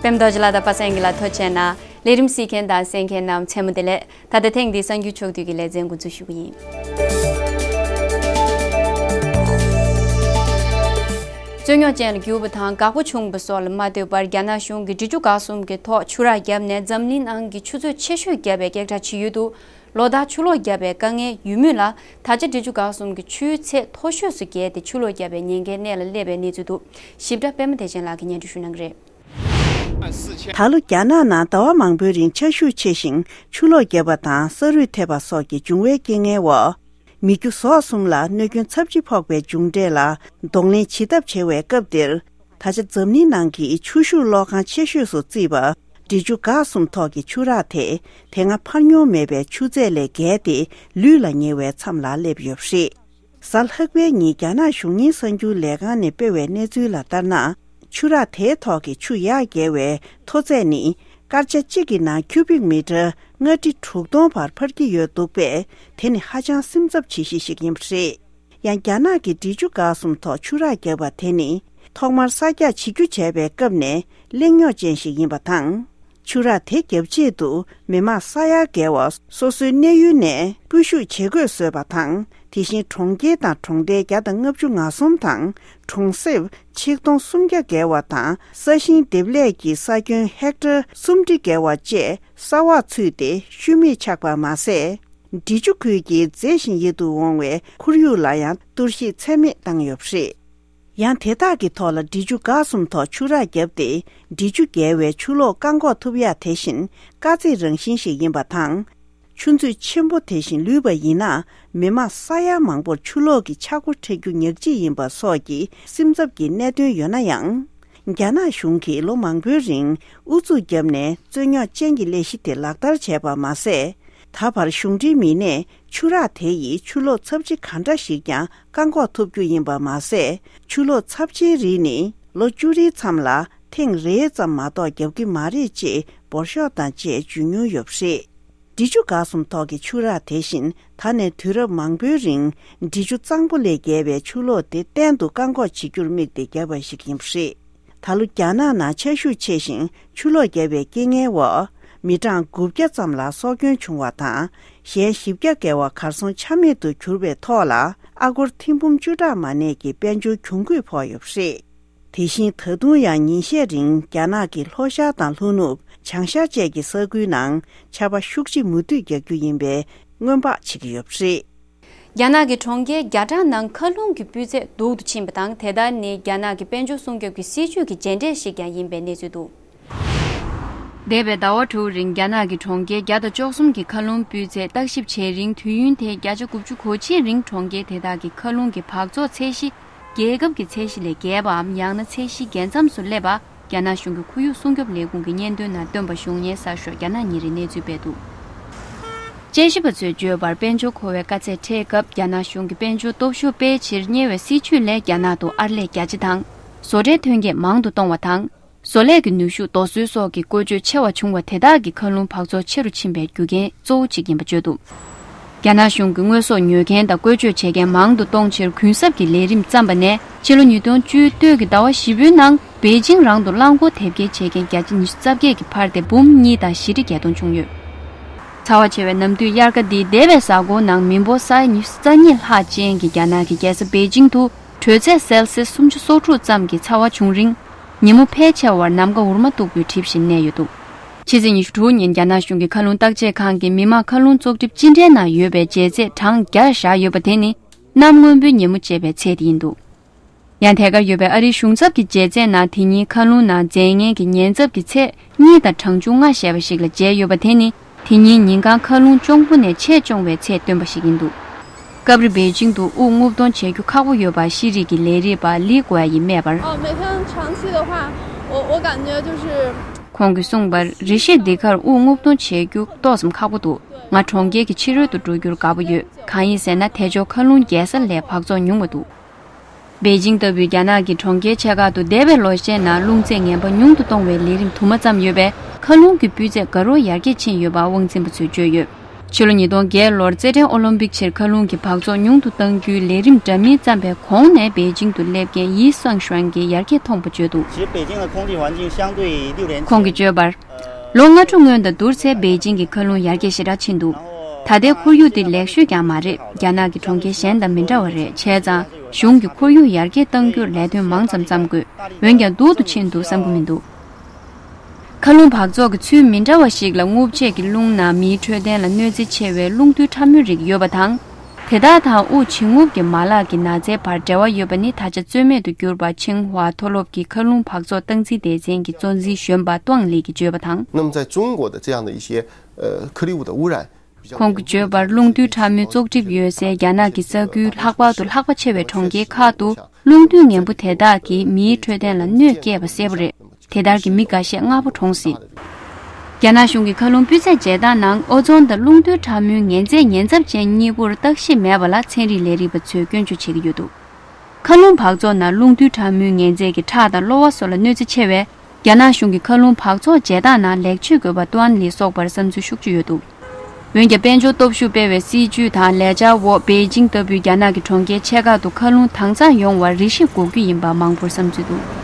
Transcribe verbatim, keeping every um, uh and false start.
ཨེམ་རྡོ་རྗེ་ལགས་དང་པ་སངས་སྐྱིད་ལགས་ཐུགས་རྗེ་གནང་། ལས་རིམ་གཟིགས་མཁན་དང་གསན་མཁན་རྣམས་མཚན་མོ་བདེ་ལེགས། ད་ལྟ་ཐེངས་འདིའི་གསར་འགྱུར་ཕྱོགས་བསྡུས་ཀྱི་ལེ་ཚན་འགོ་འཛུགས་ཞུ་གི་ཡིན། རྩོད་རྙོག་ཅན་ལ་གྱུར་པ་དང་འགག་པ་བྱུང་བ་སོགས་ལ་མ་ལྟོས་པར། རྒྱ་ནག་གཞུང་གིས་འབྲི་ཆུ་འགག་གསུམ་གྱི་ཐོག་ཆུ་རགས་བརྒྱབ་ནས་འཛམ་གླིང་ནང་གི་ཆུ་ཚོད་ཆེ་ཤོས་བརྒྱབ་པའི་སྐད་གྲགས་ཅིག་ཡོད་འདུག་ལོ་ལྟར་ཆུ་ལོག་བརྒྱབ་པའི་དཀའ་ངལ་ཡོད་མུས་ལ། ད་ཆ་འབྲི་ཆུ་འགག་གསུམ་གྱི་ཆུའི་ཚད་མཐོ་ཤོས་སུ་བརྒལ་ཏེ་ཆུ་ལོག་བརྒྱབ་པའི་ཉེན་ཁའི་གནས་ལ་སླེབས་པའི་གནས་ཚུལ་འདུག་ཞིབ་ཕྲ་པད་མ་བདེ་ཆེན་ལགས་ཀྱིས་སྙན་སྒྲོན་ཞུ་གནང་གི་རེད། ད་ལོ་རྒྱ་ནག་ནང་ཟླ་བ་མང་པོའི་རིང་ཆར་ཤུགས་ཆེ་ཞིང་ཆུ་ལོག་བརྒྱབ་པ་དང་ས་རུད་ཐེབས་པ་སོགས་ཀྱི་འབྱུང་བའི་རྐྱེན་ངན་འོག་མི་རྒྱུ་ཟོག་གསུམ་ལ་གནོད་སྐྱོན་ཚབས་ཆེ་ཕོག་པའི་མཇུག་འབྲས་ལ་གདོང་ལེན་བྱེད་ཐབས་བྱེད་པའི་སྐབས་འདིར། ད་ཆ་འཛམ་གླིང་ནང་གི་ཆུ་ཤུགས་གློག་ཁང་ཆེ་ཤོས་སུ་བརྩིས་པ་འབྲི་ཆུ་འགག་གསུམ་ཐོག་གི་ཆུ་རགས་དེ། དེ་སྔ་འཕར་མྱོང་མེད་པའི་ཆུ་ཚད་ལས་བརྒལ་ཏེ་ལུས་ལ་ཉེ་བའི་མཚམས་ལ་སླེབས་ཡོད་པ་རེད། གཟའ་ལྷག་པའི་ཉིན་རྒྱ་ནག་གཞུང་གཉེར་གསར་འགྱུར་ལས་ཁང་ནས་སྤེལ་བའི་གནས་ཚུལ་ལ་ལྟར་ན། ཆུ་རགས་དེའི་ཐོག་གི་ཆུ་ཡར་བརྒལ་བའི་མཐོ་ཚད་ནི། སྐར་ཆ་གཅིག་གི་ནང་ཁྱུ་བིག་མི་ཊར་ལྔ་ཁྲི་དྲུག་སྟོང་བར་འཕར་གྱི་ཡོད་འདུག་པས། དེ་ནི་ཧ་ཅང་སེམས་འཚབ་བྱེད་གཞི་ཞིག་ཡིན་པ་རེད། ཡང་རྒྱ་ནག་གི་འབྲི་ཆུ་འགག་གསུམ་ཐོག་ཆུ་རགས་བརྒྱབ་པ་དེ་ནི། ཐོག་མར་གསར་རྒྱག་བྱེད་རྒྱུ་བྱས་པའི་སྐབས་ནས་གླེང་རྙོག་ཅན་ཞིག་ཡིན་པ་དང་། ཆུ་རགས་དེ་བརྒྱབ་ཆེད་དུ་མི་མང་ས་ཡར་བརྒལ་བ་སོ་སོའི་གནས་ཡུལ་ནས་སྤོ་བཤུད་བྱེད་དགོས་བཟོས་པ་དང་། དེ་བཞིན་གྲོང་ཁྱེར་དང་གྲོང་རྡལ་བརྒྱ་དང་ལྔ་བཅུ་ང་གསུམ་དང་། གྲོང་གསེབ་ཆིག་སྟོང་སུམ་བརྒྱ་བརྒལ་བ་དང་། ས་ཞིང་འདེབས་ལས་ཀྱི་ས་ཁྱོན་ཧེག་ཏར་སུམ་ཁྲི་བརྒལ་བ་བཅས་ས་འོག་ཚུད་དེ་ཤུལ་མེད་ཆགས་པ་མ་ཟད། འབྲི་ཆུ་ཁུལ་གྱི་མཛེས་ཤིང་ཡིད་དུ་འོང་བའི་ཁོར་ཡུག་ལ་ཡང་གཏོར་བཤིག་ཚད་མེད་བཏང་ཡོད་པ་རེད། ཡང་དེ་དག་གི་ཐོག་ལ་འབྲི་ཆུ་འགག་གསུམ་ཐོག་ཆུ་རགས་བརྒྱབ་སྟེ། འབྲི་ཆུ་བརྒལ་བའི་ཆུ་ལོག་བཀག་འགོག་ཐུབ་ཡག་དེ་བཞིན་དཀའ་ཚེགས་རང་བཞིན་ཞིག་ཡིན་པ་དང་། ཆུ་མཛོད་ཆེན་པོ་དེ་བཞིན་ལུས་པ་ཡིན་ན། མི་མང་ས་ཡ་མང་པོར་ཆུ་ལོག་གི་ཆག་སྒོ་འཕྲད་རྒྱུ་ཉག་གཅིག་ཡིན་པ་སོགས་ཀྱི་སེམས་འཚབ་ཀྱི་གནད་དོན་ཡོད་ན་ཡང་། རྒྱ་ནག་གཞུང་གིས་ལོ་མང་པོའི་རིང་ཨུ་ཚུགས་བརྒྱབ་ནས་རྩོད་རྙོག་ཅན་གྱི་ལས་གཞི་དེ་ལག་བསྟར་བྱས་པ་མ་ཟད། ད་བར་གཞུང་འབྲེལ་མི་སྣས་ཆུ་རགས་དེ་ཡི་ཆུ་ལོག་ཚབས་ཆེ་ག་འདྲ་ཞིག་ཀྱང་བཀག་འགོག་ཐུབ་རྒྱུ་ཡིན་པ་མ་ཟད། ཆུ་ལོག་ཚབས་ཆེའི་རིགས་ནི་ལོ་བཅུ་རེའི་མཚམས་ལ་ཐེངས་རེ་ཙམ་མ་གཏོགས་བརྒྱབ་ཀྱི་མ་རེད་ཅེས་འབོར་ཤོག་དང་བཅས་བརྗོད་མྱོང་ཡོད་པ་རེད། འབྲི་ཆུ་འགག་གསུམ་ཐོག་གི་ཆུ་རགས་དེ་བཞིན་ད་ནས་དུས་རབས་མང་པོའི་རིང་འབྲི་ཆུ་གཙང་པོ་ལས་བརྒལ་བའི་ཆུ་ལོག་དེ་གཏན་དུ་བཀག་འགོག་བྱེད་རྒྱུར་དམིགས་ཏེ་བརྒྱབ་པ་ཞིག་ཡིན་པ་རེད། ད་ལོ་རྒྱ་ནག་ནང་ཆར་ཤུགས་ཆེ་ཞིང་ཆུ་ལོག་བརྒྱབ་པའི་རྐྱེན་ངན་འོག་མི་གྲངས་དགུ་བརྒྱ་ཙམ་ལ་སྲོག་སྐྱོན་བྱུང་བ་དང་། གཞན་བཞི་བརྒྱ་བརྒལ་བ་གར་སོང་ཆ་མེད་དུ་གྱུར་བའི་ཐོག་ལ། ཨ་སྒོར་ཐེར་འབུམ་བཅུ་ཕྲག་མ་ནས་ཀྱི་དཔལ་འབྱོར་གྱོང་གུད་ཕོག་ཡོད་པ་རེད། དེ་བཞིན་ད་དུང་ཡང་ཉིན་ཤས་རིང་རྒྱ་ནག་གི་ལྷོ་ཤར་དང་ལྷོ་ནུབ། བྱང་ཤར་བཅས་ཀྱི་ས་ཁུལ་ནང་ཆར་པ་ཤུགས་ཆེ་མུ་མཐུད་རྒྱག་རྒྱུ་ཡིན་པའི་སྔོན་དཔག་བྱེད་ཀྱི་ཡོད་པ་རེད། རྒྱ་ནག་གི་གྲོང་ཁྱེར་བརྒྱ་གྲངས་ནང་མཁའ་རླུང་གི་སྤུས་ཚད་སྡུག་ཏུ་ཕྱིན་པ་དང་། དེ་ལྟར་ནི་རྒྱ་ནག་གི་དཔལ་འབྱོར་སྲུང་སྐྱོབ་ཀྱི་སྲིད་ཇུས་ཀྱི་རྗེས་འབྲས་ཤིག་ཀྱང་ཡིན་པའི་གནས་ཚུལ་འདུག་འདས་པའི་ཟླ་བ་དྲུག་རིང་རྒྱ་ནག་གི་གྲོང་ཁྱེར་བརྒྱ་དང་བཅུ་གསུམ་གྱི་མཁའ་རླུང་སྤུས་ཚད་བརྟག་ཞིབ་བྱེད་རིང་། དུས་ཡུན་དེ་བརྒྱ་ཆ་དགུ་བཅུ་གོ་གཅིག་རིང་གྲོང་ཁྱེར་དེ་དག་གི་མཁའ་རླུང་གི་འབག་བཙོག་ཚད་གཞི་རྒྱལ་ཁབ་ཀྱི་ཚད་གཞི་ལས་བརྒལ་བའམ་ཡང་ན་ཚད་གཞིའི་རྒྱལ་མཚམས་སུ་སླེབས་པ། རྒྱ་ནག་གཞུང་གི་ཁོར་ཡུག་སྲུང་སྐྱོབ་ལས་ཁུངས་ཀྱི་སྙན་ཐོའི་ནང་བཏོན་པ་བྱུང་ཡས་གསར་ཤོག་རྒྱ་ནག་ཉིན་རེའི་གནས་ཚུལ་སྤེལ་འདུག་དཔྱད་ཞིབ་པ་ཚོས་བརྗོད་པར། དཔལ་འབྱོར་འཁོར་བའི་དཀའ་ཚེགས་འཕྲད་སྐབས། རྒྱ་ནག་གཞུང་གིས་དཔལ་འབྱོར་སྟོབས་ཤུགས་སྤེལ་ཕྱིར་གཉེར་བའི་སྲིད་ཇུས་ལས། རྒྱ་ནག་ཏུ་ཨར་ལས་རྒྱ་ཆེ་དང་། བཟོ་གྲྭའི་ཐོན་སྐྱེད་མང་དུ་གཏོང་བ་དང་། བཟོ་ལས་ཀྱི་ནུས་ཤུགས་རྡོ་སོལ་སོགས་ཀྱི་བཀོལ་སྤྱོད་ཆེ་བ་བྱུང་བ་དེ་དག་གིས་མཁའ་རླུང་འབག་བཙོག་ཆེ་རུ་ཕྱིན་པའི་རྒྱུ་རྐྱེན་གཙོ་བོ་གཅིག་ཡིན་པ་བརྗོད་འདུག་རྒྱ་ནག་གཞུང་གིས་དངོས་ཟོག་ཉོ་མཁན་དང་བཀོལ་སྤྱོད་བྱེད་མཁན་མང་དུ་གཏོང་ཕྱིར། གུན་གསབ་ཀྱི་ལས་རིམ་བརྩམས་པ་ནས། ཕྱི་ལོ་ཉིས་སྟོང་བཅུ་དོན་གྱི་ཟླ་བ་བཞི་པོའི་ནང་། པེ་ཅིང་རང་དུ་རླངས་འཁོར་དེབ་སྐྱེལ་བྱེད་མཁན་བརྒྱ་ཆ་ཉི་ཤུ་རྩ་བརྒྱད་ཀྱིས་འཕར་ཏེ་འབུམ་གཉིས་དང་བཞི་ཁྲི་བརྒྱད་སྟོང་བྱུང་ཡོད། ཚ་བ་ཆེ་བའི་ནམ་དུས་དབྱར་ཁ་འདིའི་འདས་པའི་གཟའ་འཁོར་ནང་མི་འབོར་ས་ཡ་ཉི་ཤུ་རྩ་གཉིས་ལྷག་ཅན་གྱི་རྒྱ་ནག་གི་རྒྱལ་ས་པེ་ཅིང་དུ། དྲོད་ཚད་སེལ་སིས་སུམ་ཅུ་སོ་དྲུག་ཙམ་གྱི་ཚ་བ་བྱུང་རིང་། ཉིན་མོ་ཕལ་ཆེ་བར་ནམ་མཁའ་འོ་མ་སྟུག་པོས་གྲིབ་བཞིན་གནས་ཡོད་འདུག་ཕྱི་ཚེས་ཉི་ཤུ་དྲུག་ཉིན་རྒྱ་ནག་གཞུང་གི་མཁའ་རླུང་བརྟག་དཔྱད་ཁང་གིས་མི་དམངས་མཁའ་རླུང་བཙོག་གྲིབ་ཅི་འདྲའི་ནང་ཡོད་པའི་འཇལ་ཚད་གྲངས་བརྒྱར་བཞག་ཡོད་པ་དེ་ནི། གནམ་སྔོན་པོའི་ཉིན་མོ་ཅེས་པའི་ཚད་དེ་ཡིན་འདུག་ཡང་དེ་གར་ཡོད་པའི་ཨ་རིའི་གཞུང་ཚབ་ཀྱི་འཇལ་ཚད་ནང་། དེ་ཉིན་མཁའ་རླུང་ནང་འཛད་མཁན་གྱི་ཉེན་ཚབས་ཀྱི་ཚད་གཉིས་དང་གྲངས་ཆུང་ལྔ་ཞེས་པ་ཞིག་ལ་མཇལ་ཡོད་པ་དེ་ནི། དེ་ཉིན་ཉིན་གང་མཁའ་རླུང་གཅོང་པོ་ནས་ཆེས་གཅོང་བའི་ཚད་བཏོན་པ་ཞིག་ཡིན་འདུག་སྐབས་རེ་པེ་ཅིང་དུ་དབུགས་རྔུབ་གཏོང་བྱེད་རྒྱུ་ཁག་པོ་ཡོད་པ་ཤེས་རིག་གི་ལས་རིགས་པ་ལི་གོ་ཡིས་སྨྲས་པར། 哦，每天长期的话，我我感觉就是 ཁོང་གིས་གསུངས་པར། རེ་ཞིག་འདི་གར་དབུགས་རྔུབ་གཏོང་བྱེད་རྒྱུ་ཏོག་ཙམ་ཁག་པོ་འདུག་ང་གྲོང་ཁྱེར་གྱི་ཕྱི་རོལ་དུ་འགྲོ་རྒྱུར་དགའ་པོ་ཡོད། གང་ཡིན་ཟེར་ན། དེ་ཕྱོགས་མཁའ་རླུང་རྒྱས་ས་ལས་འབག་བཙོག་ཉུང་བ་འདུག་པེ་ཅིང་ལྟ་བུའི་རྒྱ་ནག་གི་གྲོང་ཁྱེར་ཆེ་ཁག་ཏུ་འདས་པའི་ལོ་ཤས་ནང་རླུང་ཚད་ངན་པ་ཉུང་དུ་གཏོང་བའི་ལས་རིམ་དུ་མ་བརྩམས་ཡོད་པས། མཁའ་རླུང་གི་སྤུས་ཚད་དགའ་རབ་ཡར་རྒྱས་ཕྱིན་ཡོད་པ་དབང་འཛིན་པ་ཚོས་བརྗོད་ཡོད། ཕྱི་ལོ་ཉིས་སྟོང་བརྒྱད་ལོར་རྩེད་འགྲན་ཨོ་ལིམ་པིག་ཕྱིར་མཁའ་རླུང་གི་འབག་བཙོག་ཉུང་དུ་གཏང་རྒྱུའི་ལས་རིམ་འདྲ་མིན་བརྩམས་པའི་གོང་ནས་པེ་ཅིང་དུ་སླེབས་མཁན་ཡི་སང་ཧྲན་གྱིས་ཡར་རྒྱས་མཐོང་པ་བརྗོད་འདུག 其实北京的空气环境相对六年前 ཁོང་གིས་བརྗོད་པར། ལོ་ལྔ་དྲུག་སྔོན་དང་བསྡུར་ཚེ་པེ་ཅིང་གི་མཁའ་རླུང་ཡར་རྒྱས་ཞེ་དྲག་ཕྱིན་འདུག་ད་ལྟའི་ཁོར་ཡུག་འདི་ལེགས་ཤོས་ཀྱང་མ་རེད། རྒྱ་ནག་གི་གྲོང་ཁྱེར་གཞན་དང་མི་འདྲ་བ་རེད། བྱས་ཙང་གཞུང་གིས་ཁོར་ཡུག་ཡར་རྒྱས་གཏང་རྒྱུར་ལས་དོན་མང་ཙམ་བརྩམས་དགོས། འོན་ཀྱང་སྡུག་ཏུ་ཕྱིན་འདུག་བསམ་གྱི་མི་འདུག་མཁའ་རླུང་འབག་བཙོག་གི་ཚུལ་མི་འདྲ་བ་ཞིག་ལ་རྔུབ་ཆས་ཀྱི་རླུང་ནང་མིའི་འཕྲོད་བསྟེན་ལ་གནོད་འཚེ་ཆེ་བའི་རླུང་རྡུལ་ཕྲ་མོའི་རིགས་ཡོད་པ་དང་། དེ་དག་དང་དབུགས་འབྱིན་རྔུབ་ཀྱི་མ་ལག་གི་ན་ཚའི་བར་འབྲེལ་བ་ཡོད་པ་ནི་ད་ཆ་རྩོད་མེད་དུ་གྱུར་པ་ཆིང་ཧྭ་མཐོ་སློབ་ཀྱི་མཁའ་རླུང་འབག་བཙོག་སྟངས་འཛིན་སྡེ་ཚན་གྱི་གཙོ་འཛིན་གཞོན་པ་ཏུའང་ལི་གིས་བརྗོད་པ་དང་། 那么在中国的这样的一些呃颗粒物的污染。 ཁོང་གིས་བརྗོད་པར། རླུང་རྡུལ་ཕྲ་མོའི་བཙོག་གྲིབ་ཡོད་སའི་རྒྱ་ནག་གི་ས་ཁུལ་ལྷག་པར་དུ་ལྷགས་པ་ཆེ་བའི་གྲོང་ཁྱེར་ཁག་ཏུ་རླུང་རྡུལ་ངན་པ་དེ་དག་གིས་མིའི་འཕྲོད་བསྟེན་ལ་གནོད་བསྐྱལ་བ་གསལ་པོ་རེད། དེ་ལྟར་གྱི་མི་འགའ་ཤས་མངལ་ཕོ་གྲོངས་སྲིད། རྒྱ་ནག་གཞུང་གིས་མཁའ་རླུང་སྤུས་ཚད་འཇལ་སྟངས་ནང་ཨོ་ཛོན་དང་རླུང་རྡུལ་ཕྲ་མོའི་ངན་རྫས་ཉེན་ཚབས་ཅན་གཉིས་པོར་བརྟག་ཞིབ་མེད་པ་ལ་ཚན་རིག་ལས་རིག་པ་ཚོས་སྐྱོན་བརྗོད་བྱེད་ཀྱི་ཡོད་འདུག་མཁའ་རླུང་འབག་བཙོག་ནང་རླུང་རྡུལ་ཕྲ་མོའི་ངན་རྫས་ཀྱིས་ཁྲག་དང་གློ་བ་སོགས་ལ་གནོད་འཚེ་ཆེ་བས། རྒྱ་ནག་གཞུང་གིས་མཁའ་རླུང་འབག་བཙོག་འཇལ་སྟངས་ནང་ལེགས་བཅོས་དགོས་པ་ཏུའན་ལི་སོགས་པར་བསམ་ཚུལ་ཤུགས་ཆེ་ཡོད་འདུག་འོན་ཀྱང་། དཔལ་འབྱོར་སྟོབས་ཤུགས་སྤེལ་བའི་སྲིད་ཇུས་དང་ལས་འཆར་འོག་པེ་ཅིང་ལྟ་བུའི་རྒྱ་ནག་གི་གྲོང་ཁྱེར་ཆེ་ཁག་ཏུ་མཁའ་རླུང་དྭངས་གཙང་ཡོང་བར་རེ་ཞིག་དགོས་ཀྱི་ཡིན་པ་མང་པོར་བསམ་ཚུལ་འདུག